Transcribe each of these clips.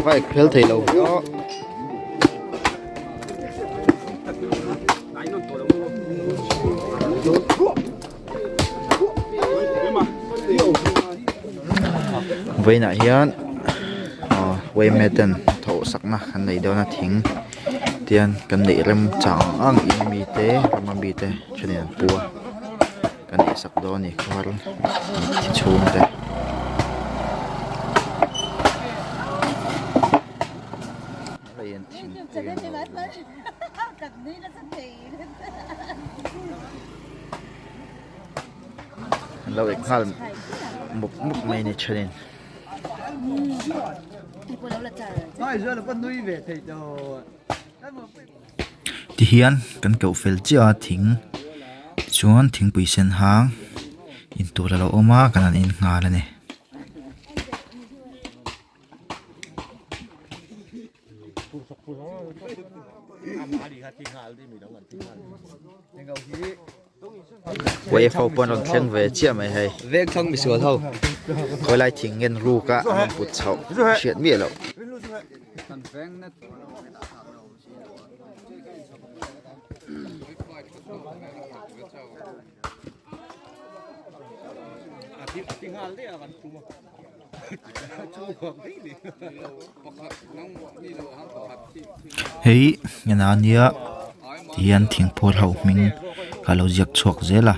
Va ek phel thei lo ve aw. Vawiinah hian yma ten thawh sakna an neih dawn a thing tian kan neih rem chang ang ang in mi te ram ami te thenin an pu a kan neih sak dawn a ni khawhar mitthi chhung te. An lo ek nghal mup mup mai ni thenin. Tihian kan keuh fel chiah a thing chuan thingpui sen hang in tur a lo awm a kan han in nghal a ni. Wave ho pawh an rawn thleng ve chiah mai hei Veng thlang misual ho khawi lai thing ngen ruk a an rawn put chhoh hriat miah loh. Hei ngenah ania tihian thingphur ho hming ka lo ziak chhuak zel a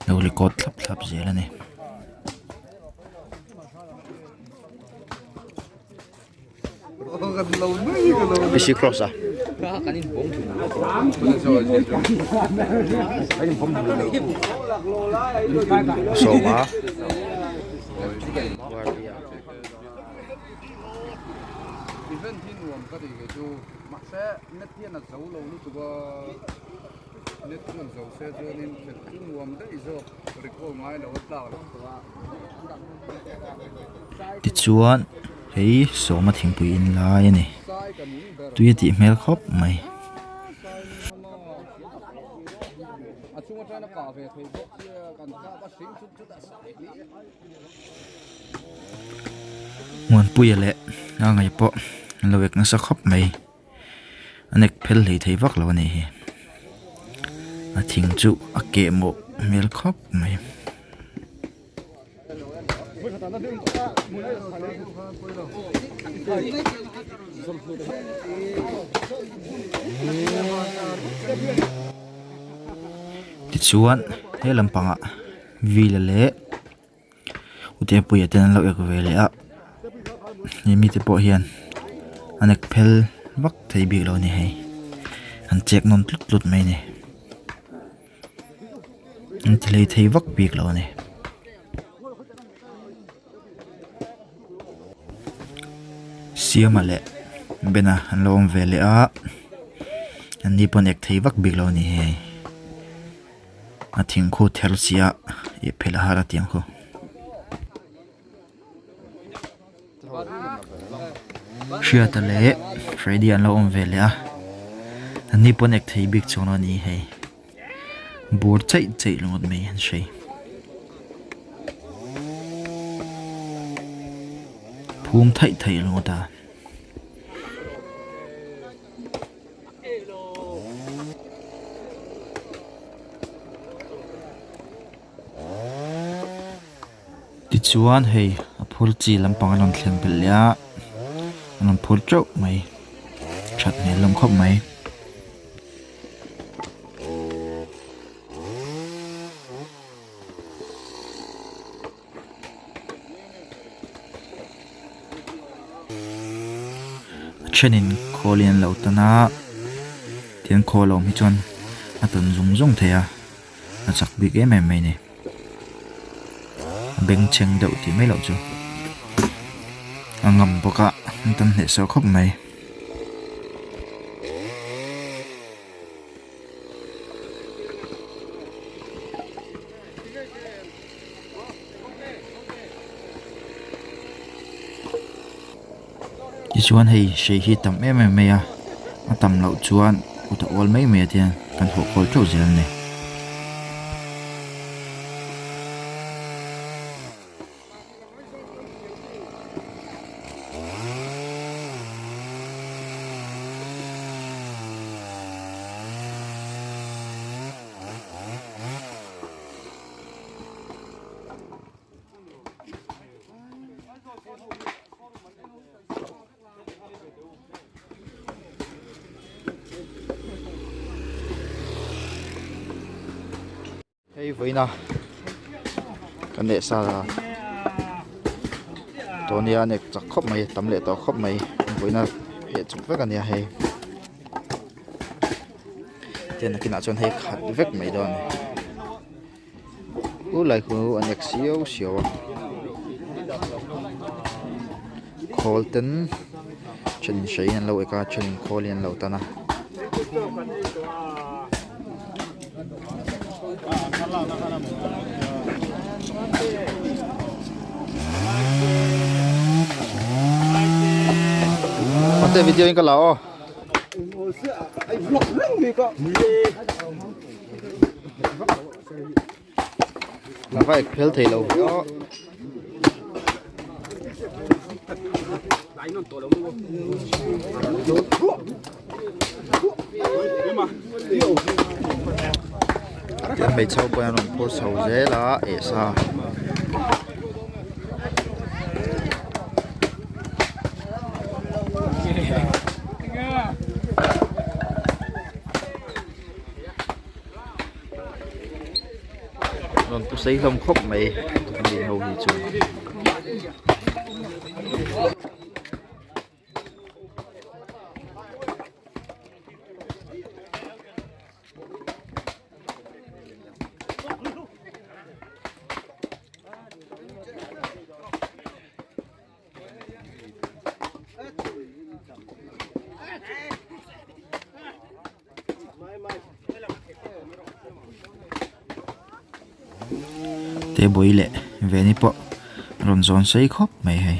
lo record thlap thlap zel a ni. P C cross a. Sawma Tichuan hei sawma thingpui in lai a ni tui a tih hmel khawp mai. Muanpuia leh a ngaih pawh an lo ek nasa khawp mai. A nek phel hlei thei vak lo a nih hi a thing chu a keh mawh hmel khawp mai. Tichuan he lampangah vila leh Utepuia ten an lo ek ve leh a he mite pawh hian an ek phel vak thei bik lo a ni hei an chek nawn tlut tlut mai a ni an ti hlei thei vak bik lo a ni. Siama leh Bena an lo awm ve leh a an ni pawh an ek thei vak bik lo a ni hei. A thing khu ther sia ih phel a har a tiang khu. Hriata leh Freddy an lo awm ve leh a an ni pawn ek thei bik chuang lo a ni hei bur chaih chaih ringawt mai an hrei. Phum thaih thaih ringawt a. Tichuan hei a phur chi lampang a rawn thleng belh leh a a rawn phur teuh mai that hmel hlawm khawp mai. A thenin khawl in an lo tan a tiang khawl a awm hi chuan a tawn zung zung thei a a chak bik em em mai a ni a bengchheng deuh tih mai loh chu a ngam bawk a an tam hneh sawh khawp mai. Tichuan hei hrei hi tam em em mai a a tam loh chuan kut a awl mai mai a tiang kan hawh khawl teuh zel a ni. Vawiina kan leh sa tawh nia a nek chak khawp mai tam leh tawh khawp mai vawiina eh chuk vek a nia hei tian nakinah chuan hei khat vek mai dawn a ni u lai khu a nek siau siau a khawl ten thenin hrei an lo ek a thenin khawl in an lo tan a. Ate video in ka la aw. La va ek phel thei lo ve aw. Tian hmeichhe ho pawhin an rawn phur chho zel a eh sa. Rawn pu sei hlawm khawp mai mi ho hi chu. Tebawii leh Veni pawh rawn zawn sei khawp mai hei.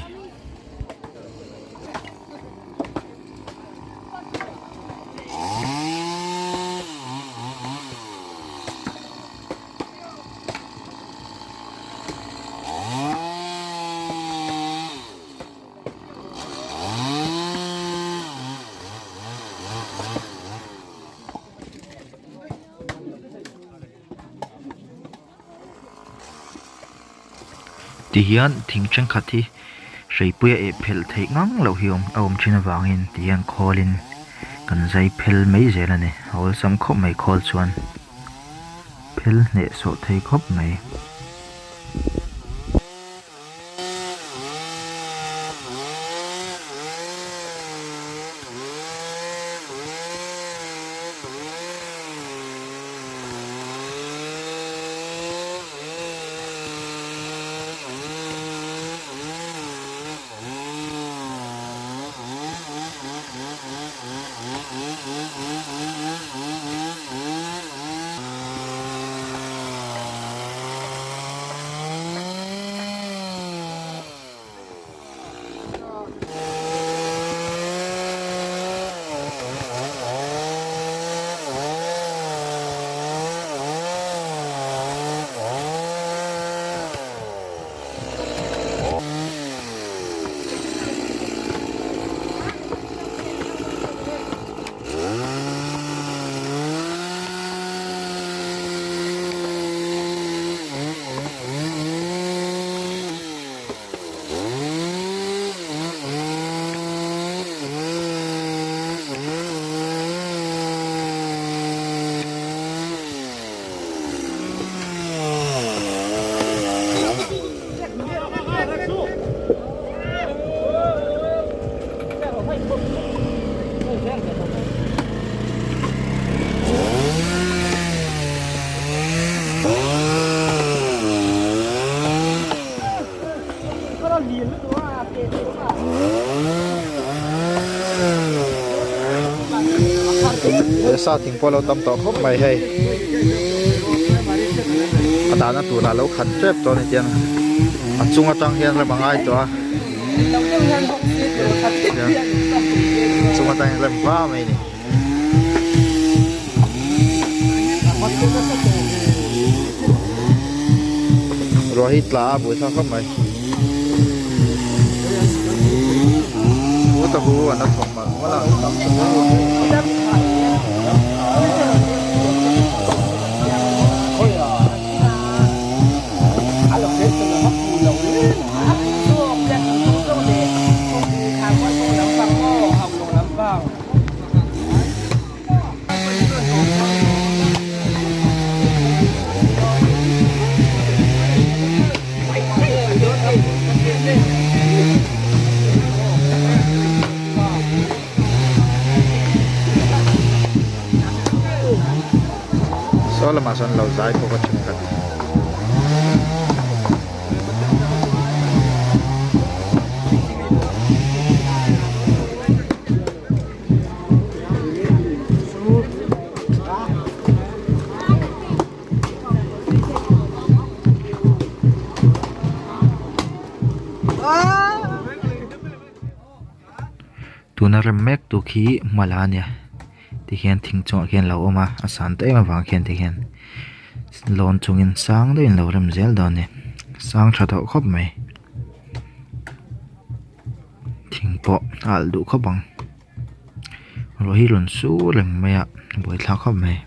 Ti hian thing thenkhat hi hreipuia eh phelh theih ngang loh hi a awm thin avangin ti hian khawlin kan zai phel mai zel a ni a awlsam khawp mai khawl chuan phel hneh sawh thei khawp mai. Sa thing pawh a lo tam tawh khawp mai hei a dahna tur lah a lo khat tep tawh a ni tiang a chung atang hian rem a ngai tawh a chung atang hian rem va mai a ni. Ruah hi tla a buaithlak khawp mai u ta hu an la thawk malh malh a. Saw lamah sawn lo zai bawk a thenkhat. Tuna rem mek tu khi hmala a nia tikhian thing chungah khian a lo awm a a san ta em avang khian tikhian lawn chungin sang deuhin a lo rem zel dawn a ni sang tha tawh khawp mai thing pawh a alh duh khawp ang ruah hi rawn sur reng mai a buaithlak khawp mai.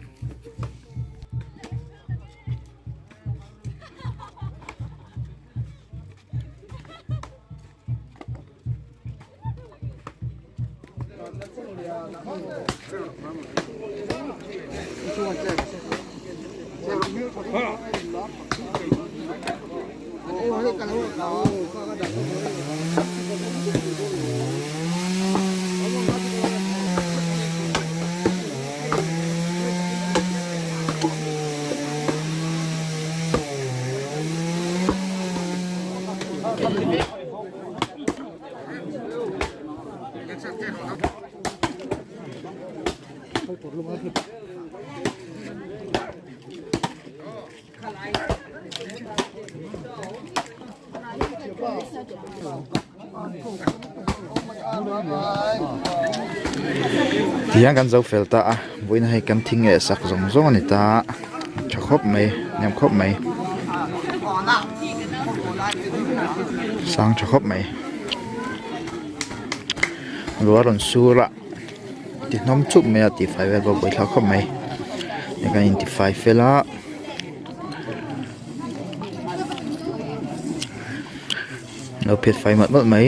Tihian kan zo fel ta a vawiin hei kan thing leh sak zawng zawng a ni ta tha khawp mai hnem khawp mai sang tha khawp mai ruah a rawn sur a ti hnawm chup mai a tihfai vel pawh a buaithlak khawp mai kan intifai fel a. Lo phiat fai mawlh mawlh mai.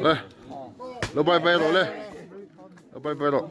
Le lo bye bye rawh le lo bye bye rawh.